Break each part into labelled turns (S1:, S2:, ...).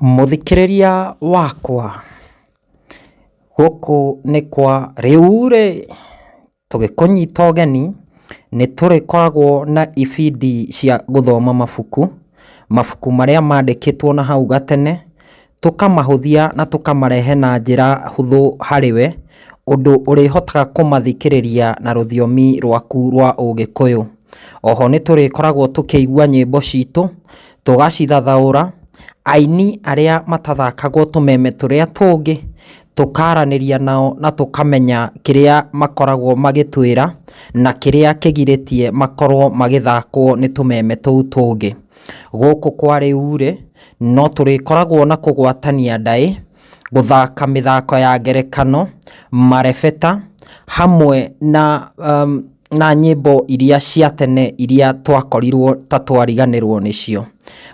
S1: Mũthikĩrĩria wakwa, gũkũ nĩ kwa rĩu rĩ, tũgĩkũnyita ũgeni, nĩ tũrĩkoragwo na ibindi cia gũthoma mabuku, mabuku marĩa mandĩkĩtwo na hau gatene, tũkamahũthia na tũkamarehe na njĩra hũthũ harĩ we, ũndũ ũrĩhotaga kũmathikĩrĩria na rũthiomi rwaku rwa ũgĩkũyũ. Oho nĩ tũrĩkoragwo tũkĩigua nyĩmbo citũ, tũgacithathaũra, aini arĩa matathakagwo tũmeme tũrĩa tũngĩ, tũkaranĩria nao na tũkamenya kĩrĩa makoragwo magĩtwĩra, na kĩrĩa kĩgirĩtie makorwo magĩthakwo nĩ tũmeme tũu tũngĩ. Gũkũ kwa rĩu rĩ, no tũrĩkoragwo na kũgwatania ndaĩ, gũthaka mĩthako ya ngerekano, marebeta, hamwe na na nyĩmbo iria cia tene iria twakorirwo ta twariganĩrwo nĩcio.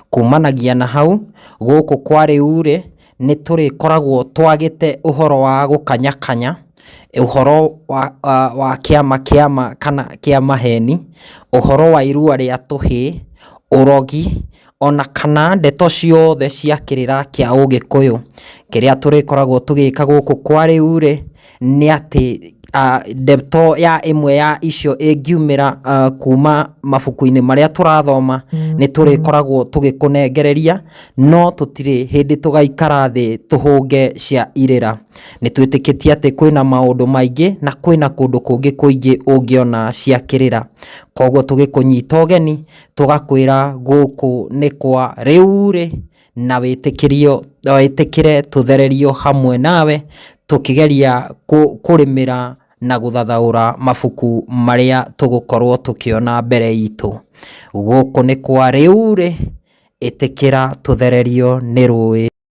S1: Kumanagia na hau, gũkũ kwa rĩu rĩ, nĩ tũrĩkoragwo twagĩte ũhoro wa gũkanyakanya, ũhoro wa kĩama kĩama kana kĩa maheni, ũhoro wa irua rĩa tũhĩĩ, ũrogi, ona kana ndeto ciothe cia kĩrĩra kĩa ũgĩkũyũ. Kĩrĩa tũrĩkoragwo tũgĩka gũkũ kwa rĩu rĩ, nĩ atĩ ndeto ya ĩmwe ya icio ĩngiumĩra kuma mabuku-inĩ marĩa tũrathoma, nĩ tũrĩkoragwo tũgĩkũnengereria, no tũtirĩ hĩndĩ tũgaikara thĩ tũhũnge cia irĩra. Nĩ twĩtĩkĩtie atĩ kwĩna maũndũ maingĩ na kwĩna kũndũ kũngĩ kũingĩ ũngĩona cia kĩrĩra. Koguo tũgĩkũnyita ũgeni, tũgakwĩra gũkũ nĩ kwa rĩu rĩ, na wĩtĩkĩrio wĩtĩkĩre tũthererio hamwe nawe, tũkĩgeria kũrĩmĩra na gũthathaũra mabuku marĩa tũgũkorwo tũkĩona mbere itũ. Gũkũ nĩ kwa rĩu rĩ, ĩtĩkĩra tũthererio nĩ rũĩ.